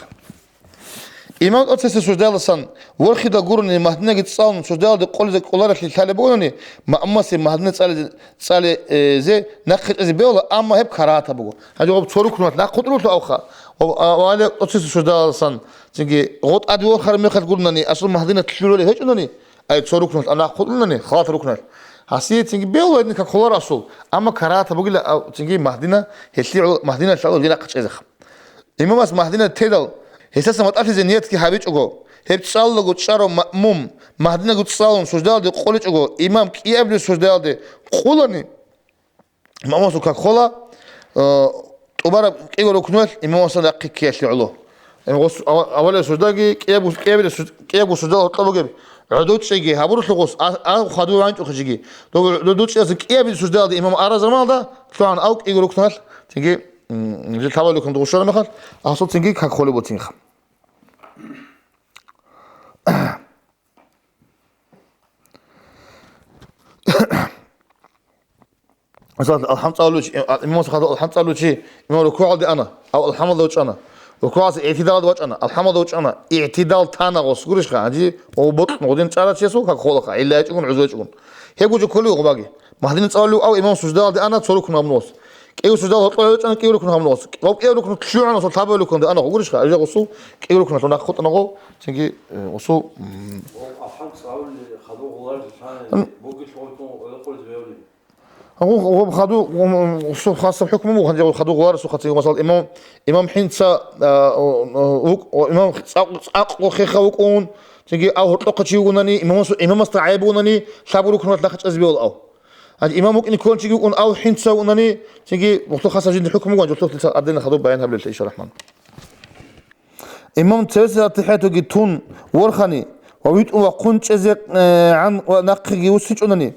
Имам тӀоцесеб суждаялдасан ворхида гурони Мадинаги цӀалун суждаялде къолизе кӀоларалъе лъалеб бугони, маъмумасе Мадина цӀализе, цӀализе нахъе чӀезе бегьула, амма гьеб карагьатаб буго. Гьанже гъоб цо рукнуялъ нахъ хутӀрулъу авха. Ва, а, ва гьале тӀоцесеб суждаялдасан цинги гъо тӀаде ворхараб мехалъ гуронани, асул Мадина лъугӀулеб гьечӀонани, ай цо рукнуялъ нахъ хутӀрулани, халат рукнуялъ. Гьасие цинги бегьула гьедин как холарасул, амма карагьатаб бугила, а, цинги Магьдина, гьелъие гӀоло Магьдиналъ гьале рахъ чӀезеха. Имамас Магьдина тедал, гьесасан ватӀалъизе ниятги гьабичӀого, гьеб цӀалулаго чӀарав маъмум, Магьдинаго цӀалун суждаялде къоличӀого, имам кӀиабилеб суждаялде къулани, маъмумасул как хола, э, тӀубараб кӀиго рукнулъ имамасан рахъи ккеялъе гӀоло. Гъос ава-, авалияб суждаги, кӀиябго, кӀиябго суж-, кӀиябго суждал гьоркьоб бугеб, гӀодов чӀеги гьабурулъугъус, а, а, хадув ванчӀухъе жиги. Дов, дов, дов чӀеясда кӀиябил суждалда имам араз рамалда, лъугӀан ав кӀиго рукнулъ, цинги, м, жил лъабабилеб кун дугъушараб мехалъ, асул цинги как холеб буцинха. Мисал, алхӀам цӀалулев чи, а, имамас хадув алхӀам цӀалулев чи, имам рукугӀалде ана, ав алхӀамалда вачӀана. РукугӀалдаса игӀтидалалде вачӀана, алхӀамалда вачӀана. ИгӀтидал тана гъос гурищха, гьанже ва бокьун гъудин чӀарав чиясул как холаха, гӀилла гьечӀогун, гӀузу гьечӀогун. Гьеб гужа кколев гъубаги. Магьдина цӀалулев ав имам суждаялде ана цо рукун гьабун гъос. КӀиго суждал гьоркьоб гьечӀана кӀиго рукун гьабун гъос. Гъов кӀиго рукун лъугӀана, сул лъабабилеб кунде ана гъугурищха, гьанже гъосул кӀиго рукуналъул нахъ хутӀана гъов, цинги, э, гъосул, м, Ва алхӀам цӀалулел хадув гъуларилъани Ан- бугелъул гъоркьун гӀолохъулез бегьулин. Гъу-, гъу-, хадув, гъу-, гъу-, хасаб хӀукму буго, гьанже гъу-, хадув гъуларасухъа цинги, масала, имам, имам хӀинца, а, о, о, вук-, о, имам цӀакъ-, цӀакъго хеха вукӀун, цинги ав гьоркьохъа чи вугунани, имамас-, имамасда гӀайиб бугунани, лъабго рукуналъ нахъ чӀезе бегьула ав. Гьанже имам вукӀине кколев чиги вукӀун, ав хӀинца вугунани, цинги гъулъул хасаб жинда хӀукму буго, гъулъул хасаб гӀадин хадув баян гьабилелъул, иншаллагьу рахӀман. Имам цевесел аттахӀиятуги тун ворхани ва витӀун вахъун чӀезе, э, гӀан ва нахъеги вуссичӀунани,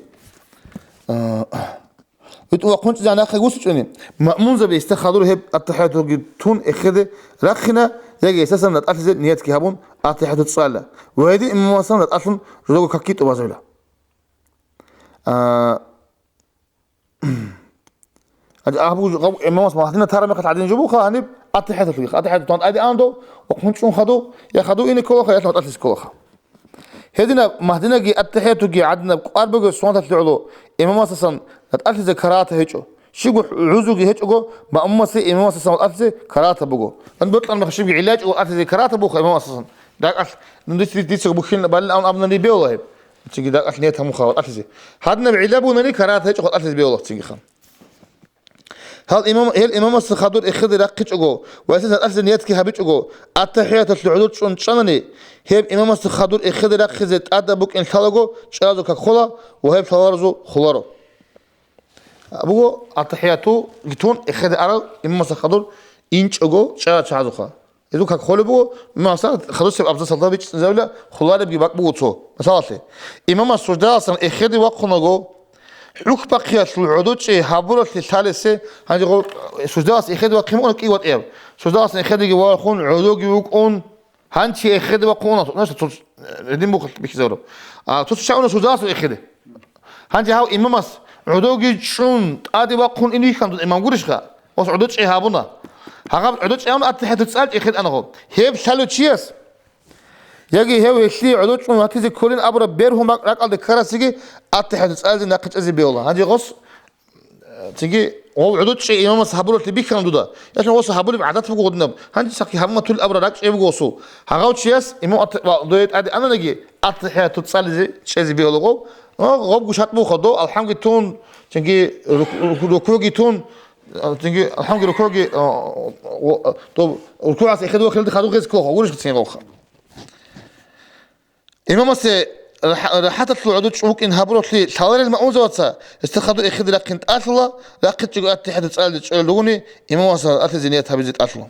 э, витӀун вахъун чӀезе гӀан нахъеги вуссичӀуни, маъмумзаби гьесда хадур гьеб аттахӀиятуги тун эхеде рахъина, яги гьесасан ратӀалъизе ниятги гьабун аттахӀияту цӀала ва гьедин имамасан ратӀалъун жодого какги тӀубазабила. А, Гьанже абу-, гъаб-, имамас Магьдина тараб мехалъ гӀадин жо буха гьаниб аттахӀияталъуги. АттахӀияту тан айде андо, ва хъунчӀун хадув, я хадув ине кколаха, я ратӀалъизе кколаха. Гьединаб Магьдинаги аттахӀиятуги гӀадинаб кӀвар бугеб суннаталъе гӀоло имамасасан ратӀалъизе карагьат гьечӀо. Щибго гӀузруги гьечӀого, маъмумасе имамасасан ратӀалъизе карагьат буго. Ан бокьараб мехалъ щибги гӀилла гьечӀого ратӀалъизе карагьат буха имамасасан. РакӀалъ, ну, дис-, дис-, дица бухьин балли абун абунани бегьула гьеб. Цинги дакӀалъ нет гьамун хаватӀалъизе. Гьадинаб гӀилла бунани карагьат гьечӀо хаватӀалъизе бегьула цинги хан. Гьал имам, гьел имамасда хадур эхеде рахъичӀого ва гьесда ратӀалъизе ниятги гьабичӀого, аттахӀияталъул гӀодор чӀун чӀанани, гьеб имамасда хадур эхеде рахъизе тӀадаб букӀин лъалаго чӀаразул как хола ва гьеб лъаларазул холаро. Буго аттахӀиятуги тун эхеде арал имамасда хадур инчӀого чӀарал чагӀазухъа. Гьезул как холеб буго, масала, хадусеб абзацалда бичӀчӀизабила хуларебги бакӀ буго цо. Масалалъе, имамас суждаласан эхеде вахъунаго, хӀухьбахъиялъул гӀодочӀи гьабуралъе лъалесе, гьанже гъо-, суждалас эхеде вахъин букӀуна кӀи ватӀияб. Суждаласан эхедеги вахъун, гӀодоги вукӀун, гьанчи эхеде вахъун уна, цо, цо, гьедин бухъ бихьизару. А, цо чагӀуна суждаласан эхеде. Гьанже гьав имамас гӀодоги чӀун тӀаде вахъун ин вихьан дун имам гурищха? Ос гӀодочӀи гьабуна. Гьагъаб гӀодочӀи гьабуна аттахӀияту цӀалчӀи хетӀанагъо. Гьеб лъалев чияс, яги гьев гьелъие гӀодочӀун ватизе кколин абураб бергьун бакӀ ракӀалде ккарациги аттахӀияту цӀализе нахъе чӀезе бегьула. Гьанже гъос, э, цинги гъов гӀодочӀи имамас гьабуралъе бихьана дуда. Яхин гъос гьабулеб гӀадат буго гъудинаб. Гьанже сахъи гьабуна тулеб абураб ракӀчӀей буго осул. Гьагъав чияс имам ат-, ва дое тӀаде ананаги аттахӀияту цӀализе чӀезе бегьула гъов. Гъо-, гъобгу шартӀ буха, дов алхӀамги тун, цинги рук-, рук-, рукуги тун, а, цинги алхӀамги рукуги, а, о, а, дов рукугӀас эхеде вахъиналде хадур гъез ккоха, гурищ цин гъовха. Имамасе рахӀ-, рахӀаталъул гӀодор чӀукӀин гьабуралъе лъаларел маъмумзабаца гьесда хадур эхеде рахъин тӀалъула, рахъичӀого аттахӀияту цӀализе чӀолел ругони, имамасда ратӀалъизе ният гьабизе тӀалъула.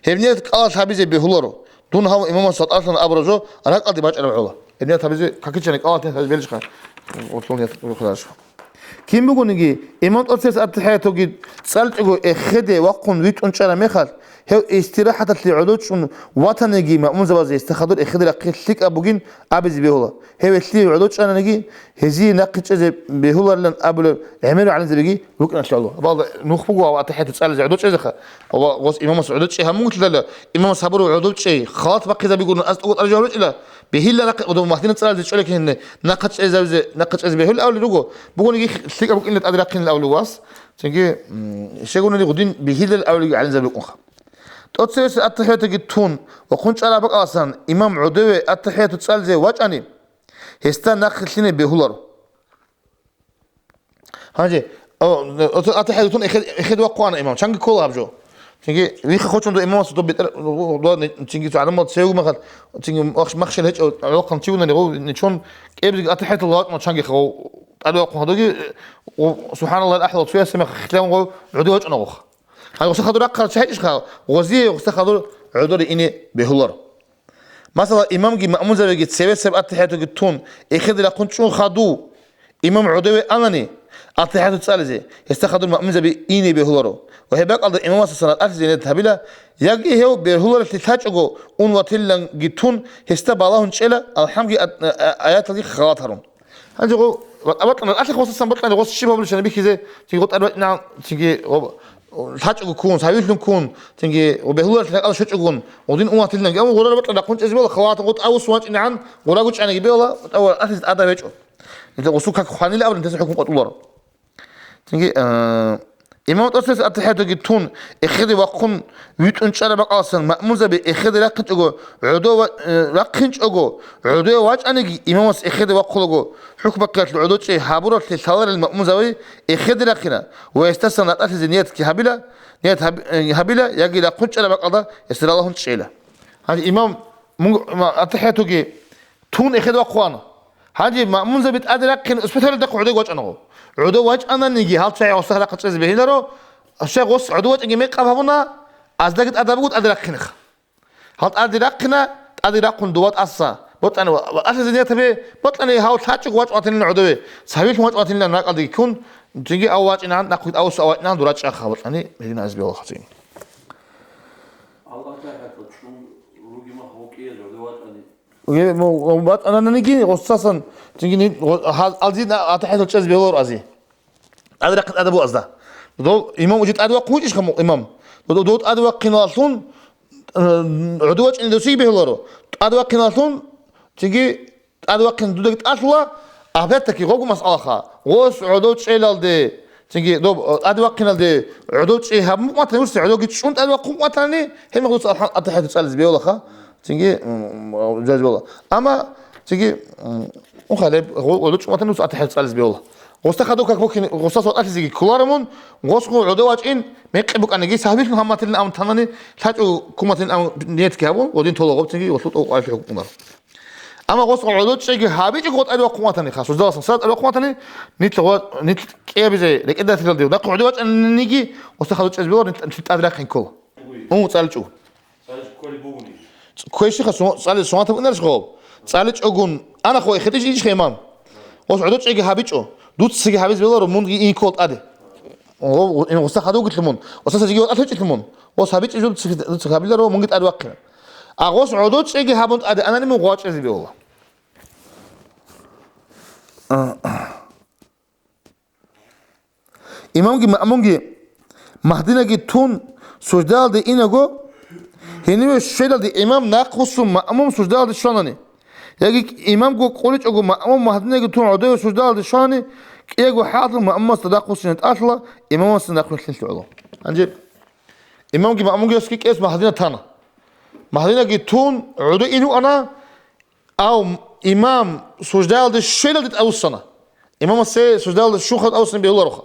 Гьеб ният кӀалалъ гьабизе бегьуларо. Дун гьав имамасда тӀалъана абураб жо ракӀалде бачӀараб гӀола. Гьеб ният гьабизе какичани кӀалалъ ният гьабизе белищха? Гъорлъул ният гъорлъ. Кин бугониги, имам тӀоцебесеб аттахӀиятуги цӀалчӀого эхеде вахъун витӀун чӀараб мехалъ, гьев истирахӀаталъе гӀодочӀун ватаниги, маъмумзабазе гьесда хадур эхеде рахъи лъикӀаб бугин абизе бегьула. Гьев гьелъие гӀодочӀананиги, гьезие нахъе чӀезе бегьуларилан абулеб гӀемерал гӀалимзабиги рукӀиналъе гӀоло. Абалда нух буго гьав аттахӀияту цӀализе гӀодочӀезеха. Ва гъос имамас гӀодочӀи гьамунгутилала, имамас гьабураб гӀодочӀи халат бахъизабигурун, ас тӀокӀ тӀаражал ручӀила, бегьилла нахъе, гъодов Магьдина цӀализе чӀолехъе гьенне, нахъа чӀезавизе, нахъа чӀезе бегьулел авли руго, бугониги лъикӀаб букӀинилан тӀаде рахъинилан авли вас. Цинги, м, щегунани гъудин бегьилал авлиги гӀалимзаби рукӀунха. ТӀоцебесеб аттахӀиятуги тун ва хъун чӀараб бакӀаласан имам гӀодове аттахӀияту цӀализе вачӀани, гьесда нахъе лъине бегьуларо. Гьанже, о, о, АтахӀияту тун эхед-, эхеде вахъуна имам, чанги ккола гьаб жо. Цинги вихъа хочун до имамас до бетӀер, до, до, цинги цо гӀадамал цевгу махал, цинги махш-, махшел гьечӀо, гӀолохъан чи вунани, гъов ничон кӀебзиги АтахӀиятал вачӀуна чанги хав, тӀаде вахъун гьадуги, о, субханаллагьил ахӀвал цоясе мех хилан гъов гӀодов вачӀуна гъох. Гьанже гъоса хадур рахъал чи гьечӀищха, гъозие гъоса хадур гӀодоре ине бегьулар. Масала, имамги маъмумзабиги цевесеб АтахӀиятуги тун, эхеде рахъун чӀун хадув, имам гӀодове анани, АтахӀияту цӀализе, гьесда хадур маъмумзаби ине бегьуларо ва гьеб бакӀалда имамасдасан ратӀалъизе ният гьабила, яги гьев бергьуларелъи лъачӀого ун ватиланги тун, гьесда балагьун чӀела алхӀамги а-, а-, аяталги халат гьарун. Гьанже гъо-, ва-, ва-, ва-, алъи хосасан бокьани гъос щиб гьабулищани бихьизе, цинги гъо тӀад батӀинагӀан, цинги гъо-, лъачӀого ккун, савилъун ккун, цинги гъо бегьуларелъи ракӀалде щвечӀогун, гъодин уматиланги, амма гъурара бокьани рахъун чӀезе бала, халатан гъо тӀавус вачӀинегӀан, гъурагу чӀаниги бела, тӀава алъизе тӀада гьечӀо. Гьелда гъосул как хванила абурин, гьесда хӀукму къотӀуларо. Цинги, а, имам тӀоцес АтахӀиятуги тун, эхеде вахъун витӀун чӀараб бакӀаласан маъмумзаби эхеде рахъинчӀого гӀодов ва-, э, рахъинчӀого, гӀодове вачӀаниги, имамас эхеде вахъулаго, хӀукму бахъиялъул гӀодов чӀей гьабуралъе лъаларел маъмумзаби эхеде рахъина ва гьесдасан ратӀалъизе ниятги гьабила, ният гьаб-, э, гьабила, яги рахъун чӀараб бакӀалда гьесда ралагьун чӀела. Гьанже имам мун-, ма-, АтахӀиятуги тун эхеде вахъуна. Гьанже маъмумзаби тӀаде рахъин госпиталалда гӀодов вачӀана гъо. ГӀодов вачӀананиги гьал чагӀи гъосда рахъа чӀезе бегьиларо, щай гъос гӀодов вачӀанги мекъаб гьабуна, аздаги тӀадаб буго тӀаде рахъинеха. Гьал тӀаде рахъина, тӀаде рахъун дова тӀаса бокьани ва, ва алъизе ният гьабе, бокьани гьав лъачӀого вачӀун ватилин гӀодове, цавилъун вачӀун ватилин ракӀалдеги ккун, цинги ав вачӀинегӀан, нахъвид авуса вачӀинегӀан дура чӀаха бокьани, гьедин азби валахъа цин. Аллагь тагьатал чӀун ругима гьукӀиялъ гӀодов вачӀани. Уе, мо, мо, батӀананиги гъоссасан, цинги ни-, гъо-, гьал-, алзи на-, АтахӀиятал чӀезе бегьуларо ази. ТӀаде рахъин тӀадаб буазда. Дов имам уже тӀаде вахъун вучӀищха мо-, имам? Дов, дов тӀаде вахъиналъун, э, гӀодов вачӀине досиги бегьуларо. ТӀаде вахъиналъун, цинги тӀаде вахъин дудаги тӀалъула, опять-таки гъобго масъалаха. Гъос гӀодов чӀелалде, цинги доб, э, тӀаде вахъиналде гӀодов чӀей гьабун букӀун ватани, урсе гӀодовги чӀун тӀаде вахъун ватани, гьеб мехалъ дуца алхӀам-, АтахӀияту цӀализе бегьулаха, цинги, м, м, жаз бегьула. Амма цинги, м, унхалеб, гъо-, гъодов чӀун ватани дуца АтахӀияту цӀализе бегьула. Гъосда хадув как букин, гъосдаса ватӀалъизеги кколаро мун, гъосго гӀодов вачӀин, мекъи букӀаниги, сагьбилъун гьамматилин абун танани, лъачӀого ккуматилин абун ниятги гьабун, гъодин тола гъоб цинги, гъолъул тӀокъ къварилъи хӀукмунаро. Амма гъос гӀодов чӀейги гьабичӀого гъо тӀаде вахъун ватаниха, суждаласан сал тӀаде вахъун ватани, нилъ гъо-, нилъ кӀиабизе рекӀелдасилалде, нахъ гӀодов вачӀаниги, гъосда хадув чӀезе бегьуларо, нилъ, нилъ тӀаде рахъин ккола. Ун, цӀаличӀо. Квешиха цӀали сунатаб унарищ гъоб? ЦӀаличӀогун, ана хо, хетӀич ичха имам. Гъос гӀодов чӀейги гьабичӀо, дуцаги гьабизе бегьуларо, мунги ин ккола тӀаде. Гъо-, ин гъосда хадув вугелъул мун, гъосдаса жиги ватӀалъи вачӀелъул мун, гъос гьабичӀеб жо дуца, дуца гьабиларо, мунги тӀаде вахъина. А гъос гӀодов чӀейги гьабун тӀаде анани мун гъо вачӀезе бегьула. Имамги маъмумги Магьдинаги тун суждаялде инаго, гьениве щвелалде имам нахъвуссун маъмум суждаялде щванани, яги имамго къуличӀого маъмум Магьдинаги тун гӀодове суждаялде щванани, кӀиего хӀалалъ маъмумасда нахъвуссине тӀалъула, имамасда нахъвилълъинлъи гӀоло. Гьанже имамги маъмумгиясги кӀес Магьдина тана. Магьдинаги тун гӀодо ин вуана, ав имам суждаялде щвелалде тӀавуссана. Имамасе суждаялда щунха тӀавуссине бегьулароха.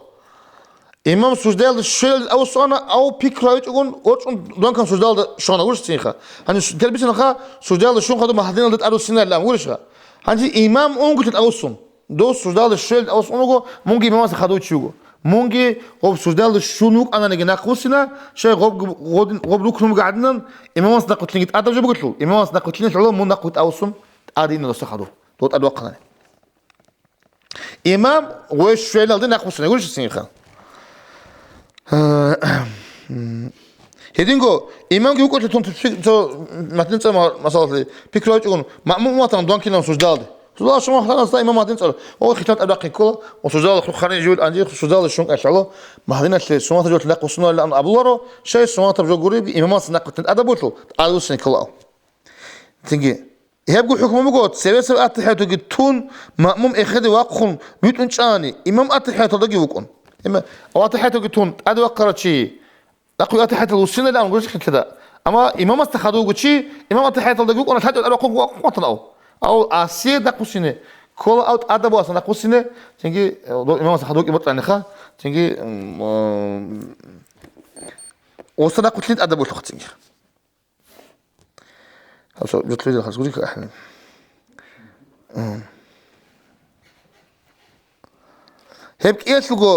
Имам суждаялда щвелалде тӀавуссана, ав пикру гьавичӀогун, орчӀун донкан суждаялда щвана, гурищ цинха. Гьанив су-, тербисанаха, суждаялда щунха дов Магьдиналда тӀадуссинарилан, гурищха. Гьанже имам унгутӀи тӀавуссун. Дов суждаялда щвелалде тӀавуссун вуго, мунги имамасе хадув чи вуго. Мунги гъоб суждаялда щун вукӀананиги нахъвуссина, щай гъоб, гъодин, гъоб рукну буго гӀадинан, имамас нахъвилълъинги тӀадаб жо бугелъул, имамас нахъвилълъиналъ гӀоло мун нахъвилълъи тӀавуссун тӀадинна досда хадув. Дов тӀадвахъанани. Имам гъой щвелалде нахъвуссина, гурищ цинха. Гьединго, имамги вукӀулъи тун цо Магьдин цӀа ма-, масалалъе, пикру гьавичӀогун, маъмум ватан донкилан суждаялде. Суждала шума ханасда имам Магьдин цӀа, о, хитан тӀад бахъин ккола, о, суждала хухъани жугьил анжи, суждала шун кӀалъало, Магьдиналъе сунатаб жо нахъвуссуналилан абуларо, щай сунатаб жо гуреб, имамас нахъвитин тӀадабулъул, тӀадвуссин ккола. Цинги, гьебго хӀукму буго, цевесев АтахӀиятуги тун, маъмум эхеде вахъун витӀун чӀани, имам АтахӀияталдаги вукӀун. Има-, АтахӀиятуги тун, тӀаде вахъарав чи, нахъви АтахӀиятал вуссиналилан гурищ хилъида. Амма имамасда хадув вуго чи, имам АтахӀияталдаги вукӀуна, лъачӀав тӀад вахъун ватана ав. Ав асие нахъвуссине, ккола, ав тӀадаб васа нахъвуссине, цинги, э, дов имамас хадуки бокьаниха, цинги, м, э, оса нахъвутлъин тӀадаб болъухъ цинги. Гьаб жо-, жо-, жо-, гьаб гурихъ ахӀен. М. Гьеб кӀиялъулго,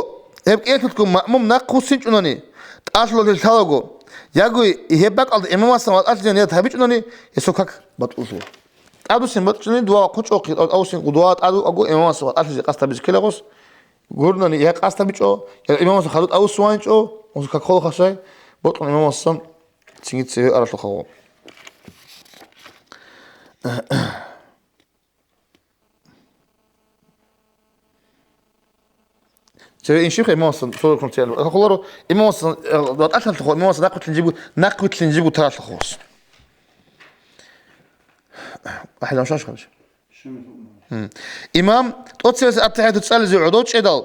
гьеб кӀиялъулго маъмум нахъвуссинчӀунани, тӀалъулел лъалаго, яги гьеб бакӀалда имамасан ватӀалъизе ният гьабичӀунани, гьесул как батӀулъула. ТӀадвуссин батӀчӀунани дова хъучӀохъи, тӀадвуссин дова тӀадвуссин имамасан ватӀалъизе къасд гьабизе ккела гъос, гурнани я къасд гьабичӀо, я имамасан хадув тӀадвуссин ванчӀо, гьесул как холха шай, бокьун имамасан цинги цеве аралъухъа гъо. Цеве иншихъе имамасан сорок минут цеве. Ахуларо имамасан, э, ватӀалъалъухъо, имамасан нахъвитлъин жибу, нахъвитлъин жибу таралъухъос. Ахилан шаш хабиш. М. Имам тӀоцевес аттахӀияту цӀализе гӀодов чӀедал,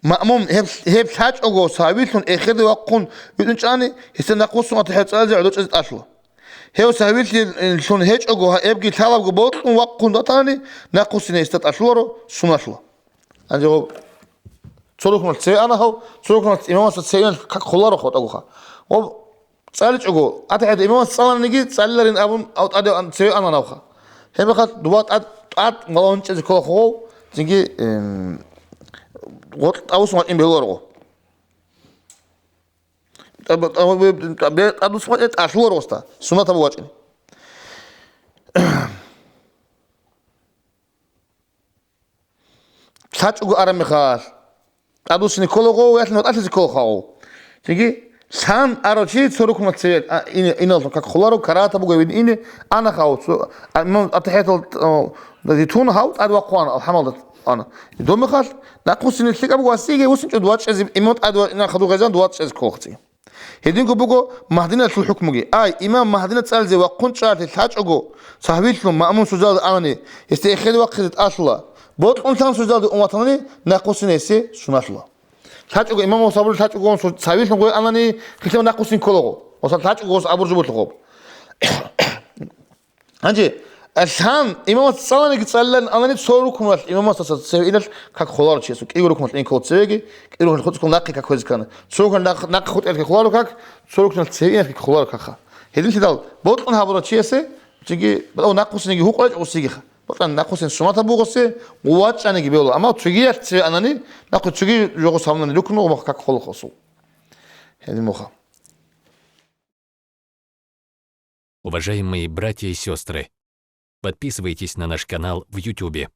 маъмум гьеб, гьеб лъачӀого савилъун эхеде вахъун витӀун чӀани, гьесда нахъвуссун аттахӀияту цӀализе гӀодов чӀезе тӀалъула. Гьев савилъун гьечӀого гьебги лъалабго бокьун вахъун ватани, нахъвуссине гьесда тӀалъуларо, суналъула. Гьанже гъоб цо рукнул цеве ана гьав, цо рукнул имамасда цеве как холаро хутӀагуха. Гъоб цӀаличӀого, аттахӀият имамас цӀаланиги цӀалиларин абун, ав тӀаде ан-, цеве ана навха. Гьебмехалъ дова тӀад, тӀад малавун чӀезе ккола хъо гъов, цинги, эм, гъоркь тӀавусун вачӀин белула рогъо. ТӀаб-, тӀаб-, тӀаб-, тӀадвуссун вачӀин тӀалъула рогъоста, суннат абу вачӀин. ЛъачӀого араб мехалъ, тӀадвуссине ккола гъов, ялъун ватӀалъизе ккола хъа гъов. Цинги лъан арав чи цо рукнал цеве, а, ине, иналлъун как холаро, карагьатаб буго гьебин ине, ана хав, цо, а, имам аттахӀиятал, а, ритун гьав тӀад вахъу ана, алхӀамалда ана. Доб мехалъ, нахъвуссине лъикӀаб буго васиги, вуссинчӀо дова чӀезе, имам тӀад ва-, ина хадур гъезан дова чӀезе ккола хъа цинги. Гьединго буго Магьдиналъул хӀукмуги. Ай, имам Магьдина цӀализе вахъун чӀалъи лъачӀого, сагьвилъун маъмум суждалда анани, гьесде эхеде вахъизе тӀалъула. Бокьун лъан суждалде ун ватанани, нахъвуссине гьесие суналъула. ЛъачӀого имамас абур лъачӀого ун су-, сагьвилъун гъой анани, хилъа нахъвуссин ккола гъо. Ва саб лъачӀого гъос абур жо бутлъухъо. Гьанже, лъан, имамас цӀаланиги цӀалилан анани, цо рукнулъ имамасдаса цеве иналъ как холаро чиясул, кӀиго рукнулъ инкола цевеги, кӀиго рукнулъ хутӀ-, нахъе как хвезе ккана. Цо рукнулъ нахъ-, нахъе хутӀиялъ как холаро как, цо рукнулъ цеве иналъ как холаро какха. Гьединлъидал, бокьун гьабурав чиясе, цинги, батӀав нахъвуссиниги гьукъулачӀо гъосигиха. Бокьун нахъвуссин сунат гьабу гъосе, гъувачӀаниги бегьула. Амма цогиялъ цеве анани, нахъе цоги жо гъос гьабунани рукну гъо как холухъ гъосул. Гьедин муха. Уважаемые братья и сестры, подписывайтесь на наш канал в Ютубе.